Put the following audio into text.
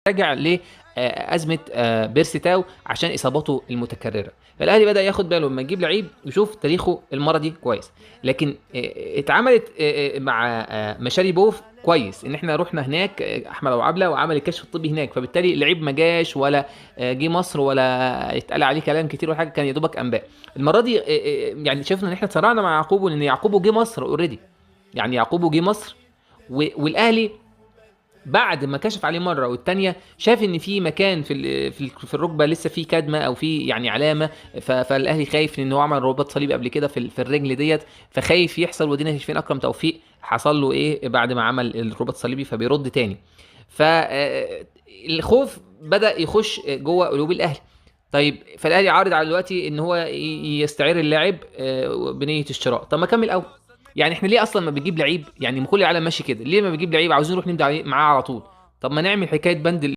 راجع لازمه بيرسي تاو عشان اصاباته المتكررة. فالاهلي بدا ياخد باله لما يجيب لعيب يشوف تاريخه المرضي كويس. لكن اتعملت مع مشاريبوف كويس ان احنا رحنا هناك، احمد ابو عبله وعمل الكشف الطبي هناك، فبالتالي اللعيب ما جاش ولا جه مصر ولا اتقال عليه كلام كتير ولا حاجة، كان يا دوبك انباء. المرة دي يعني شفنا ان احنا اتسرعنا مع يعقوبو، لان يعقوبو جه مصر already، يعني يعقوبو جه مصر والاهلي بعد ما كشف عليه مرة والتانية شاف ان في مكان في الركبة لسه في كدمه او في يعني علامة، فالاهلي خايف لان هو عمل رباط صليبي قبل كده في الرجل ديت، فخايف يحصل. ودينا شايفين اكرم توفيق حصل له ايه بعد ما عمل الرباط الصليبي، فبيرد تاني. فالخوف بدا يخش جوه قلوب الاهلي. طيب فالاهلي عارض على دلوقتي ان هو يستعير اللاعب بنيه الشراء. طب ما كمل اول، يعني احنا ليه اصلا ما بنجيب لعيب؟ يعني كل العالم ماشي كده، ليه ما بنجيب لعيب عاوزين نروح نمضي معاه على طول؟ طب ما نعمل حكاية بند